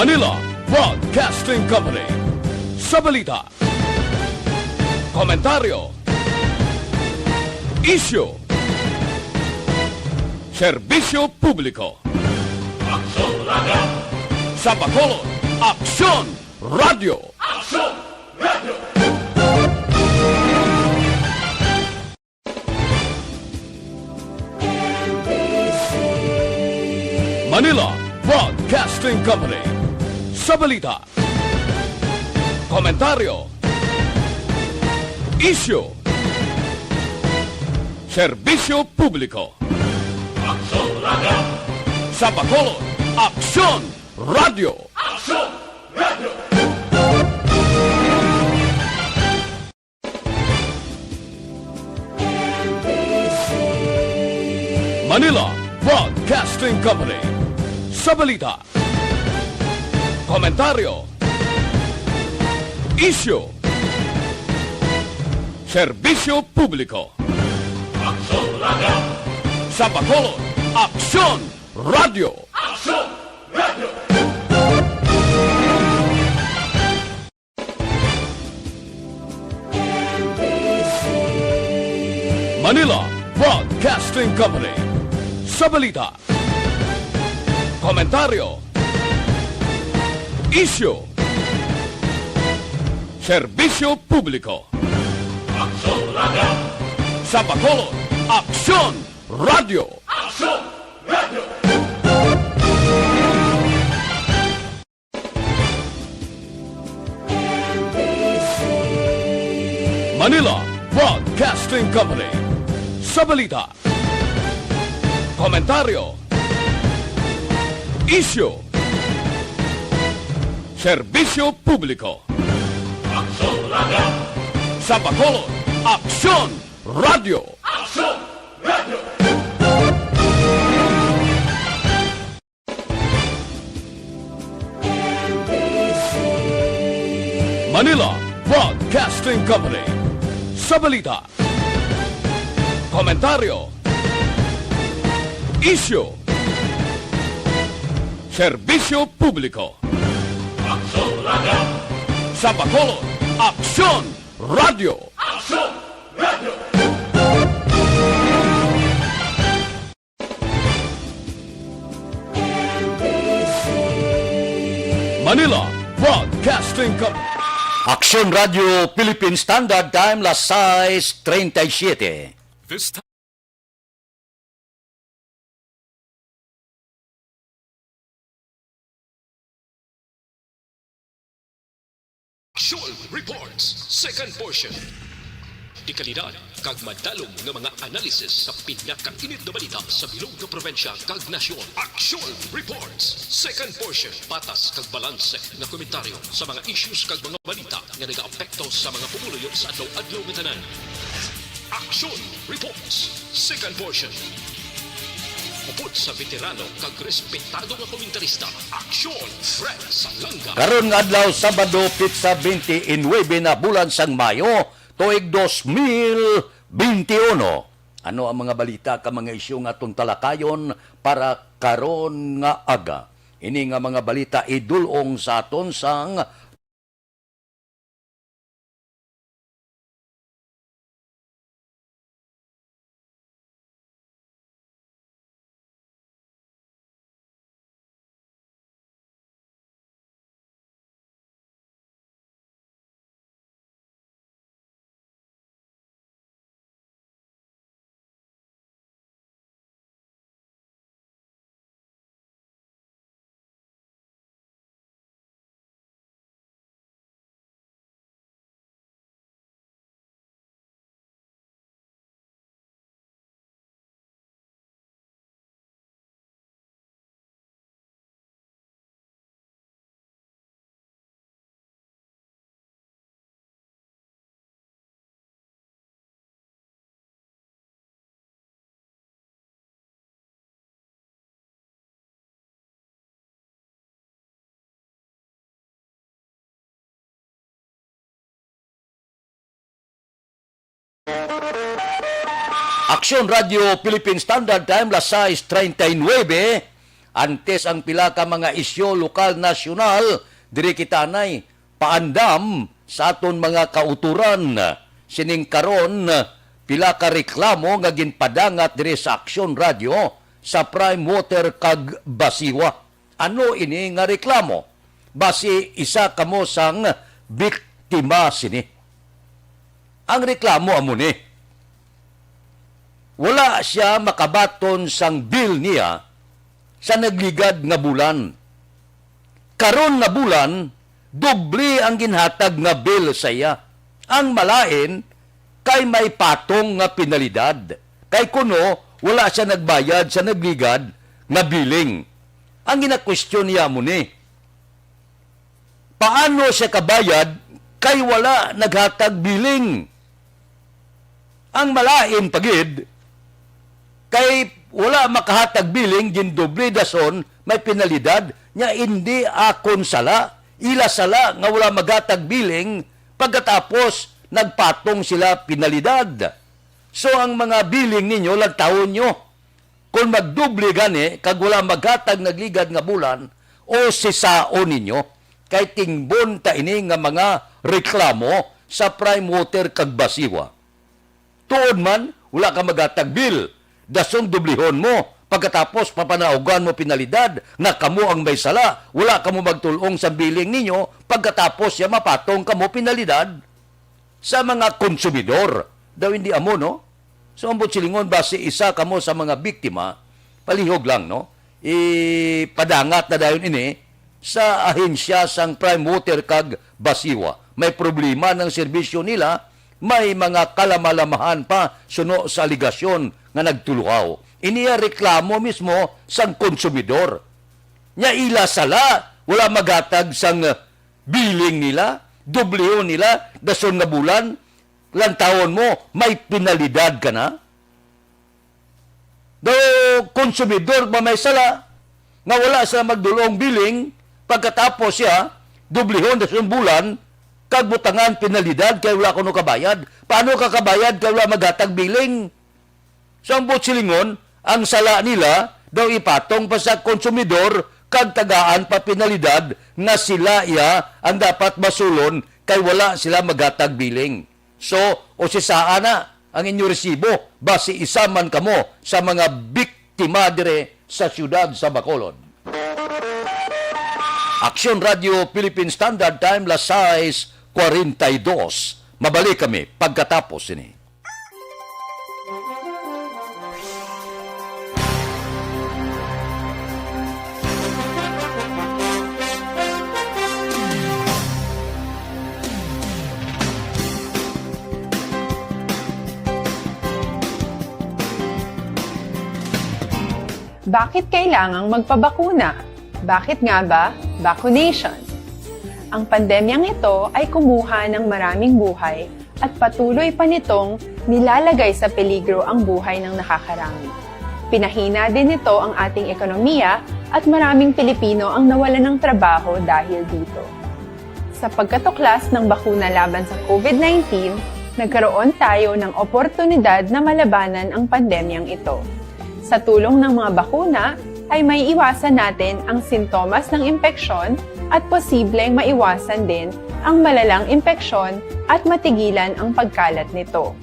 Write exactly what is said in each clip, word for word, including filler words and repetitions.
Manila Broadcasting Company. Sa balita, komentaryo, isyu, serbisyo publiko. Aksyon Radio. Sa Bacolod, Aksyon Radio. Aksyon Radio. Manila Broadcasting Company. Sa balita, komentaryo, isyu, serbisyo publiko. Aksyon Radio. Sa Bacolod, Aksyon Radio. Aksyon Radio. Manila Broadcasting Company. Sa balita, komentaryo, isyu, serbisyo publiko. Aksyon Radio. Sa Bacolod, Aksyon Radio. Aksyon Radio. Manila Broadcasting Company. Sa balita, komentaryo, isyu, serbisyo publiko. Aksyon Radio. Sa Bacolod, Aksyon Radio. Aksyon Radio. Manila Broadcasting Company. Sa balita, komentaryo, isyu, serbisyo publiko. Aksyon Radio. Sa Bacolod, Aksyon Radio. Aksyon Radio. Manila Broadcasting Company. Sa balita, komentaryo, isyu, serbisyo publiko. Aksyon Radio. Sa Bacolod, Aksyon Radio. Aksyon Radio. Manila Broadcasting Company. Aksyon Radio Philippine Standard Time, las sais treinta y siete. This time. Aksyon Reports, second portion. Dekalidad kag madalom nga mga analysis sa pinakainit nga balita sa bilog nga probinsya kag nasyon. Aksyon Reports, second portion. Patas kag balanse nga komentaryo sa mga issues kag mga balita nga nagaapekto sa mga pumuluyo sa adlaw-adlaw nga tanan. Aksyon Reports, second portion. Upod sa veterano kag respetado nga komentarista, Aksyon Fred Salanga. Karon nga adlaw, Sabado, petsa twenty-nine na bulan sang Mayo, tuig dos mil twenty-one. Ano ang mga balita kag mga isyu nga aton talakayon para karon nga aga? Ini nga mga balita idul-ong sa aton sang Aksyon Radio Philippine Standard Time, las sais treinta y nuebe. Antes ang pila ka mga isyu lokal, nasyonal, diri kita nay paandam sa aton mga kautoran. Sining karon, pila ka reklamo nga ginpadangat diri sa Aksyon Radio sa Prime Water kag Basiwa. Ano ini nga reklamo? Basi isa kamo sang biktima sini. Ang reklamo amo ni, wala sia makabaton sang bill niya sa nagligad nga bulan. Karon nga bulan, doble ang ginhatag nga bill sa iya. Ang malain kay may patong nga penalidad, kay kuno wala sia nagbayad sa nagligad nga billing. Ang ginakwestiyon niya amo ni, paano sia kabayad kay wala naghatag billing? Ang malain pa gid, kay wala makahatag billing, gindoble dason may penalidad, nya indi akon sala, ila sala nga wala maghatag billing, pagkatapos nagpatong sila penalidad. So ang mga billing ninyo, lantawon nyo. Kon magdoble gani kag wala maghatag nagligad nga bulan, usisaon ninyo, kay tingbon ta ini nga mga reklamo sa Prime Water kag Basiwa. Tuod man, wala ka maghatag bill, dason dublihon mo, pagkatapos papanaugan mo penalidad nga kamo ang may sala, wala kamo magtul-ong sa billing ninyo, pagkatapos siya mapatong kamo penalidad sa mga konsumidor. Daw hindi amo, no? So, ang buot silingon, basi isa kamo sa mga biktima, palihog lang, no? Ipadangat na dayon ini sa ahensya sang Prime Water kag Basiwa. May problema ng serbisyo nila, may mga kalamalamahan pa suno sa aligasyon nga nagtuluhaw. Ini ang reklamo mismo sang konsumidor. Nya ila sala, wala maghatag sang billing nila, dublihon nila, dason nga bulan, lantawon mo, may penalidad ka na. Daw konsumidor ba may sala nga wala sila magdulong billing, pagkatapos siya, dublihon dason bulan, kag butangan penalidad kay wala kuno kabayad. Paano ka kabayad kay wala maghatag billing? So, ang buot silingon, ang sala nila daw ipatong pa sa konsumidor kag tagaan pa penalidad nga sila iya ang dapat masulon kay wala sila maghatag billing. So, usisaan na ang inyo resibo basi isa man kamo sa mga biktima dire sa siyudad sa Bacolod. Aksyon Radio Philippine Standard Time, las sais cuarenta y dos. Mabalik kami pagkatapos sini. Bakit kailangang magpabakuna? Bakit nga ba vaccination? Ang pandemyang ito ay kumuha ng maraming buhay at patuloy pa nitong nilalagay sa peligro ang buhay ng nakakarami. Pinahina din nito ang ating ekonomiya at maraming Pilipino ang nawalan ng trabaho dahil dito. Sa pagkatuklas ng bakuna laban sa COVID nineteen, nagkaroon tayo ng oportunidad na malabanan ang pandemyang ito. Sa tulong ng mga bakuna, ay maiiwasan natin ang sintomas ng impeksyon at posibleng maiwasan din ang malalang impeksyon at matigilan ang pagkalat nito.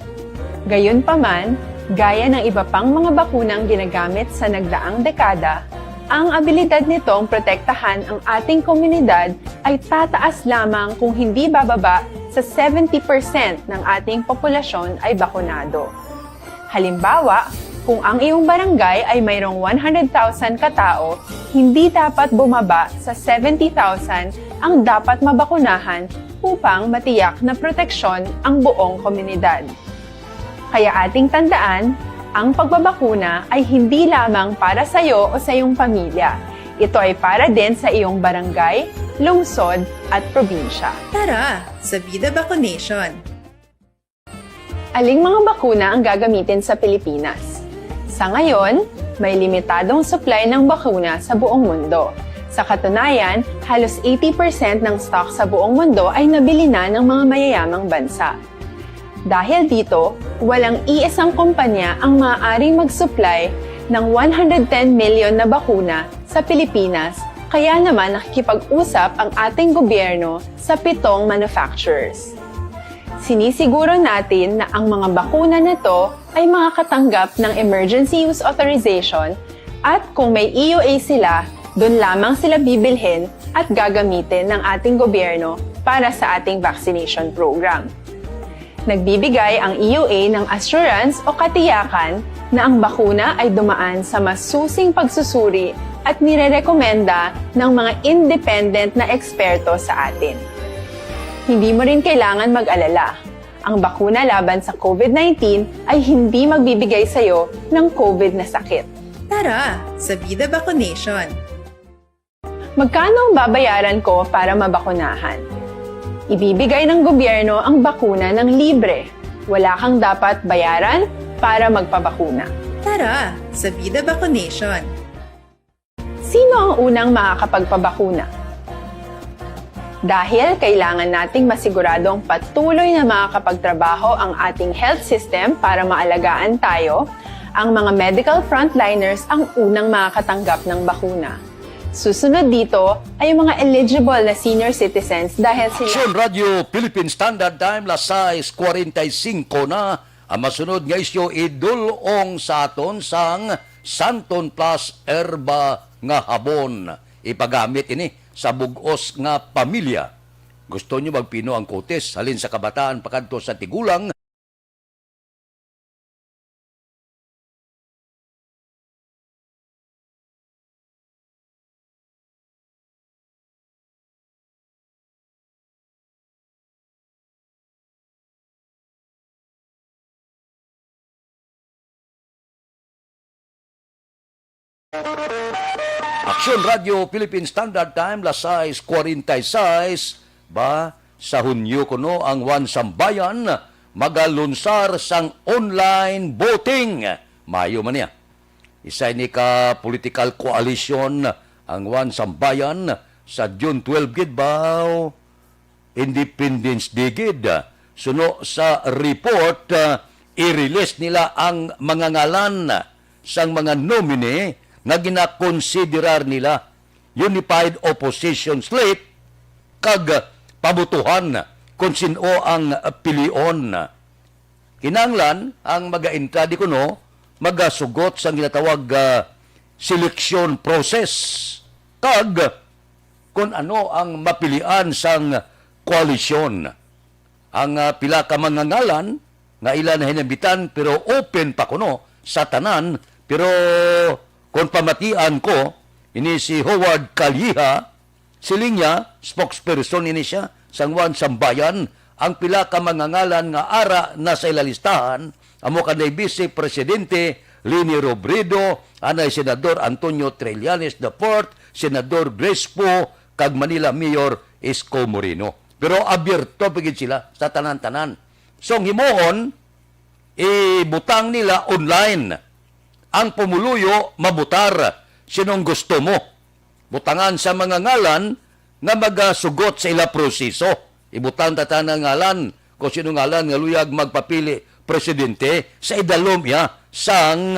Gayunpaman, gaya ng iba pang mga bakunang ginagamit sa nagdaang dekada, ang abilidad nitong protektahan ang ating komunidad ay tataas lamang kung hindi bababa sa seventy percent ng ating populasyon ay bakunado. Halimbawa, kung ang iyong barangay ay mayroong one hundred thousand katao, hindi dapat bumaba sa seventy thousand ang dapat mabakunahan upang matiyak na proteksyon ang buong komunidad. Kaya ating tandaan, ang pagbabakuna ay hindi lamang para sa iyo o sa iyong pamilya. Ito ay para din sa iyong barangay, lungsod, at probinsya. Tara, sa Vida Vaccination! Aling mga bakuna ang gagamitin sa Pilipinas? Sa ngayon, may limitadong supply ng bakuna sa buong mundo. Sa katunayan, halos eighty percent ng stock sa buong mundo ay nabili na ng mga mayayamang bansa. Dahil dito, walang iisang kumpanya ang maaaring mag-supply ng one hundred ten million na bakuna sa Pilipinas, kaya naman nakikipag-usap ang ating gobyerno sa pitong manufacturers. Sinisiguro natin na ang mga bakuna na to ay makakatanggap ng emergency use authorization, at kung may E U A sila, doon lamang sila bibilhin at gagamitin ng ating gobyerno para sa ating vaccination program. Nagbibigay ang E U A ng assurance o katiyakan na ang bakuna ay dumaan sa masusing pagsusuri at nirerekomenda ng mga independent na eksperto sa atin. Hindi mo rin kailangan mag-alala. Ang bakuna laban sa COVID nineteen ay hindi magbibigay sa iyo ng COVID na sakit. Tara, sa Bida Vaccination! Magkano ang babayaran ko para mabakunahan? Ibibigay ng gobyerno ang bakuna ng libre. Wala kang dapat bayaran para magpabakuna. Tara, sa Bida Vaccination! Sino ang unang makakapagpabakuna? Dahil kailangan nating masiguradong patuloy na makakapagtrabaho ang ating health system para maalagaan tayo, ang mga medical frontliners ang unang makakatanggap ng bakuna. Susunod dito ay ang mga eligible na senior citizens dahil sila Aksyon Radio Philippine Standard Time, las sais cuarenta y cinco na. Ang masunod nga isyu idul-ong sa aton sang Santon Plus Herba nga Habon. Ipagamit ini sa bug-os nga pamilya. Gusto nyo magpino ang kutis, halin sa kabataan pakadto sa tigulang? Aksyon Radio Philippine Standard Time, las sais cuarenta y seis, ba, sa Hunyo kuno ang One Sambayan magalunsar sang online voting. Mayo man niya. Isa ini ka political coalition ang One Sambayan sa June twelve gid ba? Independence Day gid. Suno sa report, ah, i-release nila ang mga ngalan sang mga nominee nga ginakonsiderar nila unified opposition slate kag pabutuhan kon sin-o ang pilion. Kinahanglan ang mag-entrada kuno magasugot sang ginatawag, ah, selection process kag kon ano ang mapilian sang koalisyon. Ang, ah, pila ka mga ngalan nga ila na hinambitan, pero open pa kuno sa tanan. Pero kon pamatian ko, ini si Howard Calleja, siling niya, spokesperson ini siya sang One Sambayan, ang pila ka mga ngalan nga ara na sa ila listahan, amo kanay Vice Presidente Leni Robredo, anay Senador Antonio Trillanes the fourth, Senador Grace Poe, kag Manila Mayor Isko Moreno. Pero abierto pa gid sila sa tanan-tanan. So, ang himuon, ibutang nila online. Ang pumuluyo mabutar sinong gusto mo. Butangan sa mga ngalan nga magasugot sa ila proseso. Ibutang ta tanan ngalan kung sino ngalan nga luyag magpapili presidente sa idalom iya sang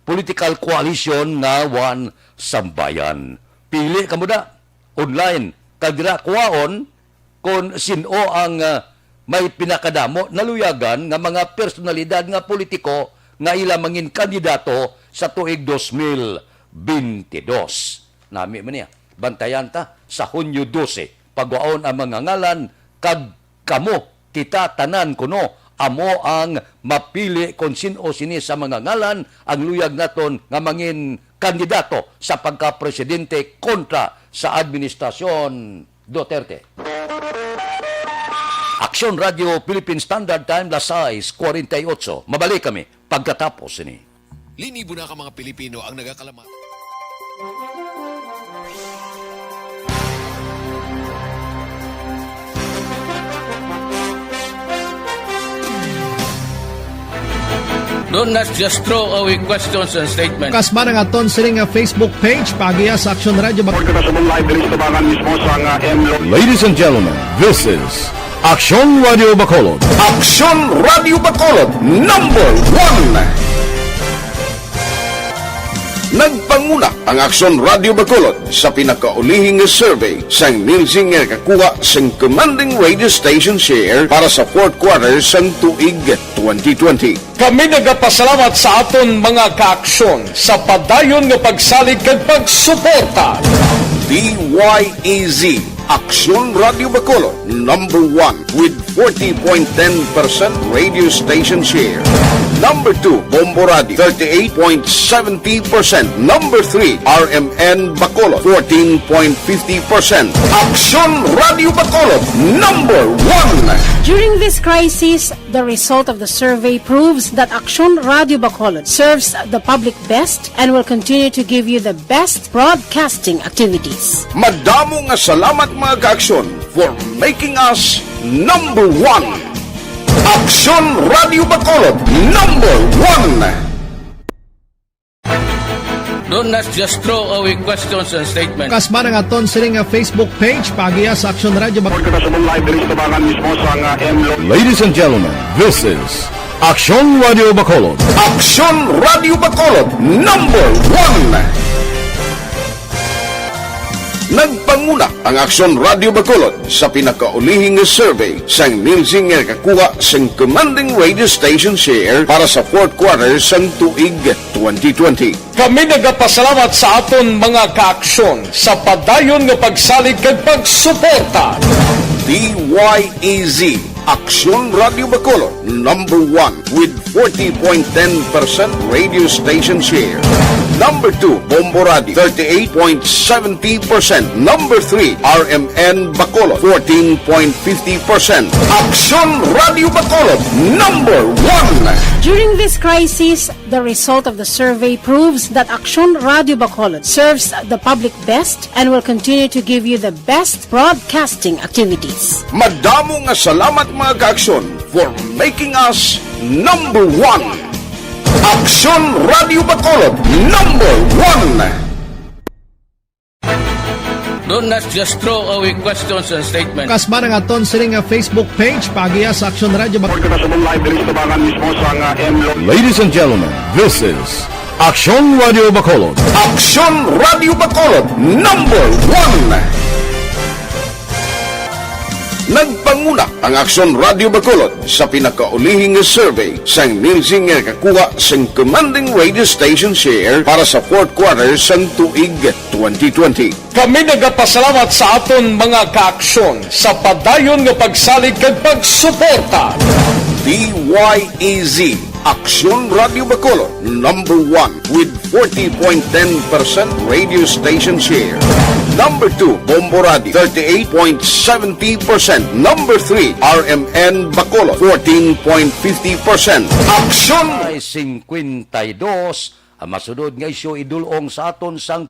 political coalition nga One Sambayan. Pili kamo da online, kag dira kuhaon kon sin-o ang, ah, may pinakadamo naluyagan nga mga personalidad nga politiko nga ila mangin kandidato sa tuig dos mil bentidós. Nami man niya. Bantayan ta sa Hunyo dose. Pagwaon ang mga ngalan, kag kamo, kita tanan kuno, amo ang mapili kon sin-o sini sa mga ngalan ang luyag naton nga mangin kandidato sa pagkapresidente kontra sa administrasyon Duterte. Aksyon Radio Philippine Standard Time, las sais cuarenta y ocho. Mabalik kami pagkatapos sini. Linibo na ka mga Pilipino ang nagakalamat. Don't not just throw away questions and statements. Kasman ang aton sini nga Facebook page, paagiha sa Aksyon Radio Bac- Report kita sa live diri sa tubangan mismo sa nga M Lo- Ladies and gentlemen, this is Aksyon Radio Bacolod. Aksyon Radio Bacolod, number one. Nagpanguna ang Aksyon Radio Bacolod sa pinakaulihi nga survey sang Nielsen nga nakakuha sang commanding radio station share para sa fourth quarter sang tuig twenty twenty. Kami nagapasalamat sa aton mga kaaksyon sa padayon nga pagsalig kag pagsuporta. D Y E Z, Aksyon Radio Bacolod, number one with forty point ten percent radio station share. Number two, Bombo Radio, thirty-eight point seventy percent. Number three, R M N Bacolod, fourteen point fifty percent. Aksyon Radio Bacolod, number one. During this crisis, the result of the survey proves that Aksyon Radio Bacolod serves the public best and will continue to give you the best broadcasting activities. Madamo nga salamat, mga kaaksyon, for making us number one. Aksyon Radio Bacolod, number one. Don't not just throw away questions and statements. Kasman ang aton sini nga Facebook page, paagiha sa Aksyon Radio Bak- Report ko na sa mong live diri sa tubangan mismo sa nga M Lo- Ladies and gentlemen, this is Aksyon Radio Bacolod. Aksyon Radio Bacolod, number one. Nagpanguna ang Aksyon Radio Bacolod sa pinakaulihi nga survey sang Nielsen nga nakakuha sang commanding radio station share para sa fourth quarter sang tuig twenty twenty. Kami nagapasalamat sa aton mga kaaksyon sa padayon nga pagsalig kag pagsuporta. D Y E Z, Aksyon Radio Bacolod, number one with forty point ten percent radio station share. Number two, Bombo Radio, thirty-eight point seventy percent. Number three, R M N Bacolod, fourteen point fifty percent. Aksyon Radio Bacolod, number one. During this crisis, the result of the survey proves that Aksyon Radio Bacolod serves the public best and will continue to give you the best broadcasting activities. Madamo nga salamat, mga kaaksyon, for making us number one. Aksyon Radio Bacolod, number one. Don't not just throw away questions and statements. Kasman ang aton sini nga Facebook page, paagiha sa Aksyon Radio Bak- Report ko na sa mong live diri sa tubangan mismo sa nga M Lo- Ladies and gentlemen, this is Aksyon Radio Bacolod. Aksyon Radio Bacolod, number one. Nagpanguna ang Aksyon Radio Bacolod sa pinakaulihi nga survey sang Nielsen nga nakakuha sang commanding radio station share para sa fourth quarter sang tuig twenty twenty. Kami nagapasalamat sa aton mga kaaksyon sa padayon nga pagsalig kag pagsuporta. D Y E Z, Aksyon Radio Bacolod, number one with forty point ten percent radio station share. Number two, Bombo Radio, thirty-eight point seventy percent. Number three, R M N Bacolod, fourteen point fifty percent. Aksyon! Ay singkwenta y dos, ang masunod nga isyu idul-ong sa aton sang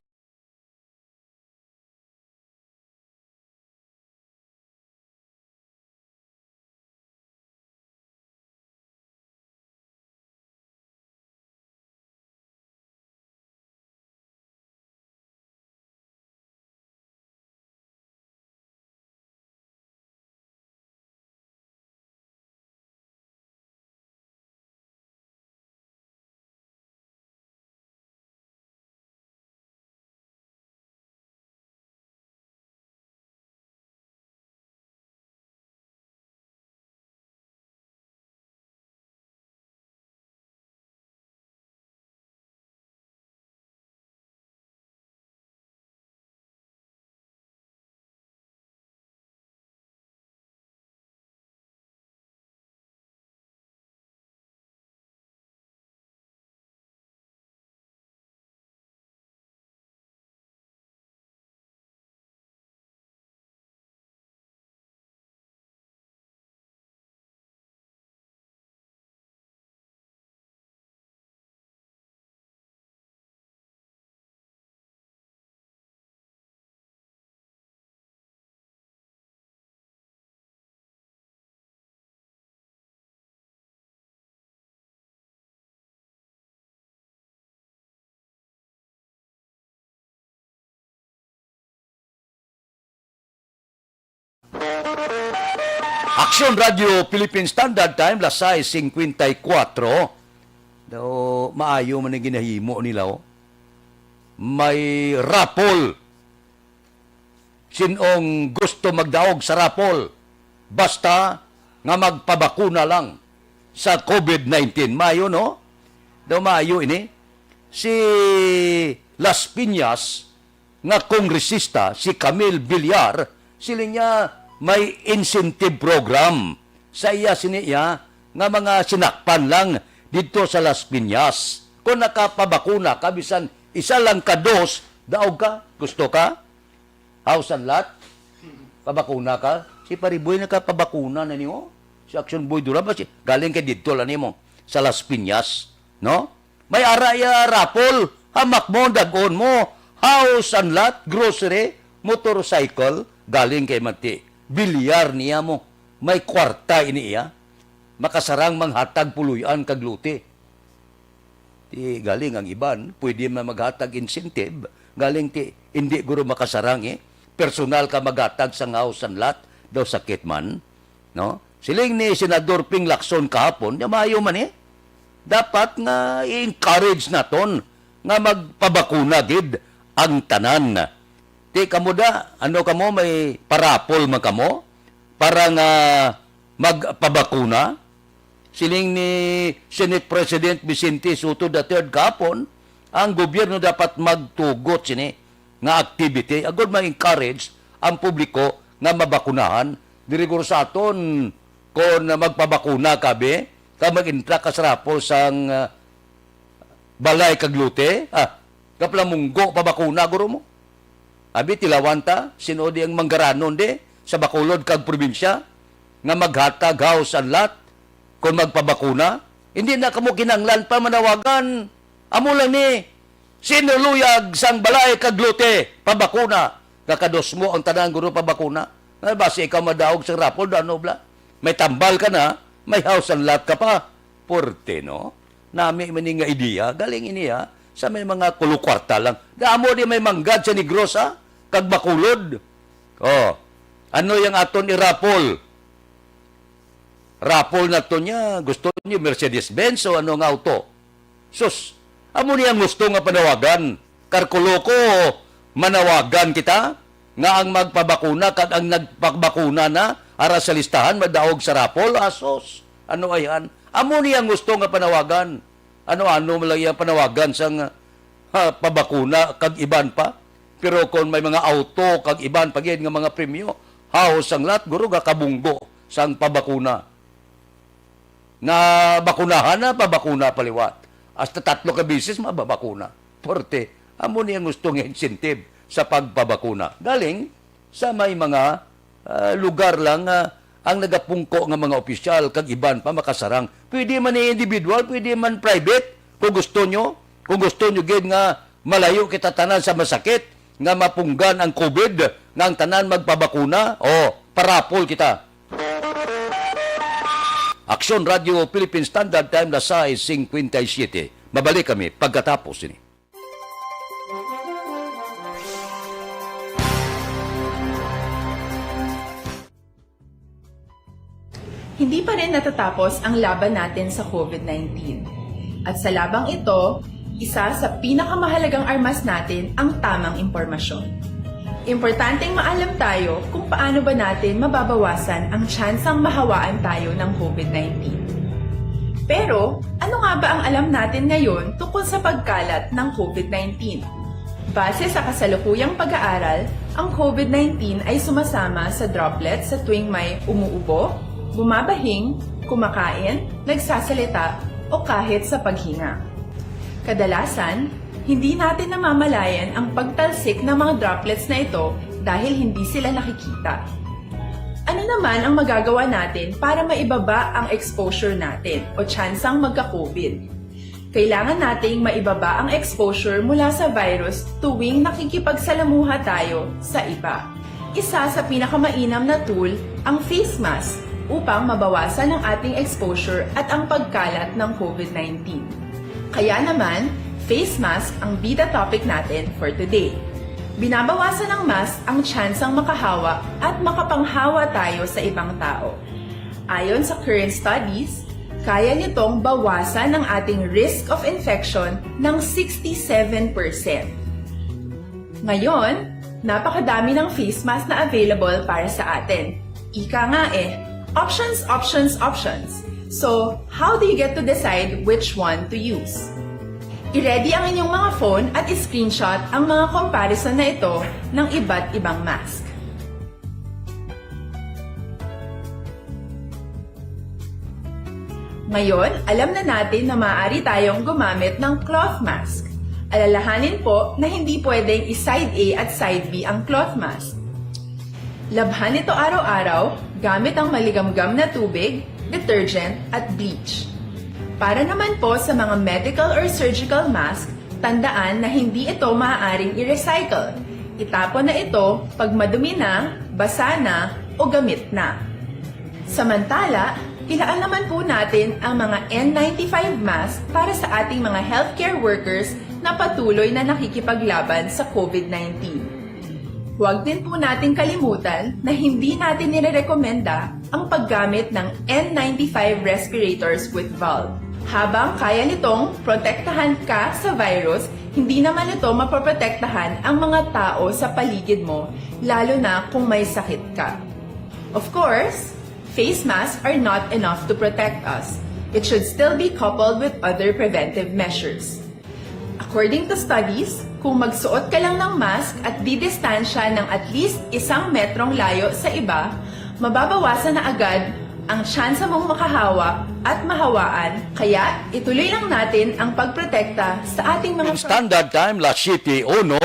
Aksyon Radio Philippine Standard Time, las sais singkwenta y kuwatro. Daw, maayo man ang ginahimo nila, oh. may raffle. Sinong gusto magdaog sa raffle, basta nga magpabakuna lang sa covid nineteen. Maayo, no? Daw maayo ini. Si Las Piñas, nga kongresista, si Camille Villar, siling niya may incentive program sa iya sini iya nga mga sinakpan lang didto sa Las Piñas. Kung nakapabakuna ka, bisan isa lang ka dos, daog ka. Gusto ka? House and lot? Pabakuna ka? Si Pariboy nakapabakuna na niyo? Si Action Boy Dura ba? Si, galing kay didto lang nimo sa Las Piñas, no? May ara iya raffle, hamak mo, dag-on mo, house and lot, grocery, motorcycle, galing kay Mati. Bilyar niya mo, may kwarta ini iya. Makasarang manghatag puloy-an kag lote. Di galing ang iban, pwede man maghatag incentive, galing ti, hindi guro makasarang eh. Personal ka maghatag sa house and lot, daw sakit man, no? Siling ni Senador Ping Lacson kahapon, nga maayo man eh. Dapat nga i-encourage naton nga magpabakuna gid ang tanan. Ti kamo da, ano kamo, may parapol man kamo para nga magpabakuna? Siling ni Senate President Vicente Sotto the third kahapon, ang gobyerno dapat magtugot sini nga activity agud ma-encourage ang publiko nga mabakunahan. Diri guro sa aton, kon magpabakuna ka, be, ka mag-entra ka sa raffle sang, ah, balay kag lote, ah, kaplamunggo, pabakuna guro mo. Abi, tilawan ta, sin-o di ang manggaranon di sa Bacolod kag probinsya nga maghatag house and lot kon magpabakuna? Hindi na kamo kinahanglan pa manawagan. Amo lang ni, sin-o luyag sang balay kag lote, pabakuna. Kakados mo ang tanan guro pabakuna. Nga basi ikaw madaog sang raffle, dano bla. May tambal ka na, may house and lot ka pa. Porte, no? Nami man ni nga ideya, galing ini, ha? Sa may mga kulukwarta lang. Damo di may manggad sa Negros, ha? Kag Bacolod. Oh, ano yang aton i-raffle? Raffle na to niya, gusto niyo Mercedes-Benz o ano nga auto? Sus, amo ni ang gusto nga panawagan. Karkuloko, manawagan kita nga ang magpabakuna kag ang nagpabakuna na ara sa listahan madaog sa raffle. Asos, ano ayhan? Amo ni ang gusto nga panawagan. Ano-ano man lang iyang panawagan sang, ha, pabakuna kag iban pa. Pero kon may mga auto kag iban pa gid nga mga premyo, house and lot, guro, gakabunggo sang pabakuna. Nabakunahan na, pabakuna pa liwat. Hasta tatlo ka beses mababakuna. Porte, amo ni ang gusto nga incentive sa pagpabakuna. Galing sa may mga, ah, lugar lang nga ang nagapungko nga mga opisyal kag iban pa makasarang. Pwede man ni individual, pwede man private. Kung gusto nyo, kung gusto nyo gid nga malayo kita tanan sa masakit, nga mapunggan ang covid, nga ang tanan magpabakuna, o, parapol kita. Aksyon Radio Philippine Standard Time, las sais cincuenta y siete. Mabalik kami pagkatapos sini. Hindi pa rin natatapos ang laban natin sa covid nineteen. At sa labang ito, isa sa pinakamahalagang armas natin ang tamang impormasyon. Importanteng maalam tayo kung paano ba natin mababawasan ang tsansang mahawaan tayo ng covid nineteen. Pero, ano nga ba ang alam natin ngayon tungkol sa pagkalat ng covid nineteen? Base sa kasalukuyang pag-aaral, ang covid nineteen ay sumasama sa droplets sa tuwing may umuubo, bumabahing, kumakain, nagsasalita, o kahit sa paghinga. Kadalasan, hindi natin namamalayan ang pagtalsik ng mga droplets na ito dahil hindi sila nakikita. Ano naman ang magagawa natin para maibaba ang exposure natin o tsansang magka-covid? Kailangan nating maibaba ang exposure mula sa virus tuwing nakikipagsalamuha tayo sa iba. Isa sa pinakamainam na tool ang face mask upang mabawasan ang ating exposure at ang pagkalat ng covid nineteen. Kaya naman, face mask ang bida topic natin for today. Binabawasan ng mask ang tsansang makahawa at makapanghawa tayo sa ibang tao. Ayon sa current studies, kaya nitong bawasan ang ating risk of infection ng sixty-seven percent. Ngayon, napakadami ng face mask na available para sa atin. Ika nga eh, options, options, options. So, how do you get to decide which one to use? I-ready ang inyong mga phone at i-screenshot ang mga comparison na ito ng iba't ibang mask. Ngayon, alam na natin na maaari tayong gumamit ng cloth mask. Alalahanin po na hindi pwedeng i-side A at side B ang cloth mask. Labhan ito araw-araw gamit ang maligamgam na tubig, detergent, at bleach. Para naman po sa mga medical or surgical mask, tandaan na hindi ito maaaring i-recycle. Itapon na ito pag madumi na, basa na, o gamit na. Samantala, ilaan naman po natin ang mga N ninety-five mask para sa ating mga healthcare workers na patuloy na nakikipaglaban sa COVID nineteen. Huwag din po nating kalimutan na hindi natin nirerekomenda ang paggamit ng N ninety-five respirators with valve. Habang kaya nitong protektahan ka sa virus, hindi naman ito mapoprotektahan ang mga tao sa paligid mo, lalo na kung may sakit ka. Of course, face masks are not enough to protect us. It should still be coupled with other preventive measures. According to studies, kung magsuot ka lang ng mask at didistansya ng at least isang metrong layo sa iba, mababawasan na agad ang tsansa mong makahawa at mahawaan. Kaya, ituloy lang natin ang pagprotekta sa ating mga Standard Time, las siete uno.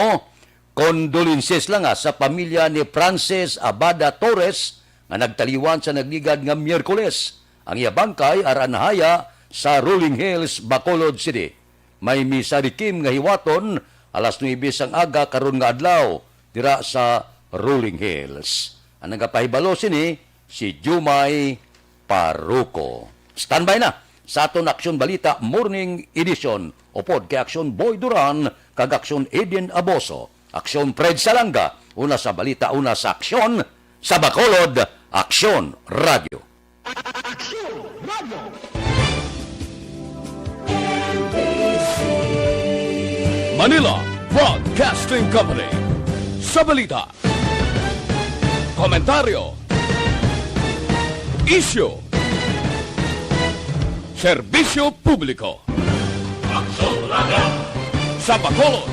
Condolences lang nga sa pamilya ni Francis Abada Torres nga nagtaliwan sa nagligad nga Miyerkules. Ang iya bangkay ara anahaya sa Rolling Hills, Bacolod City. May misa rikim nga hiwaton alas nuebe sang aga karon nga adlaw dira sa Rolling Hills. Ang nagapahibalo sini si Jumay Paruko. Standby na sa aton Aksyon Balita Morning Edition, upod kay Aksyon Boy Duran kag Aksyon Eden Aboso, Aksyon Fred Salanga, una sa balita, una sa aksyon, sa Bacolod, Aksyon Radio. Aksyon Radio. Manila Broadcasting Company. Sa balita, komentaryo, isyu, serbisyo publiko. Aksyon Radio. Sa Bacolod,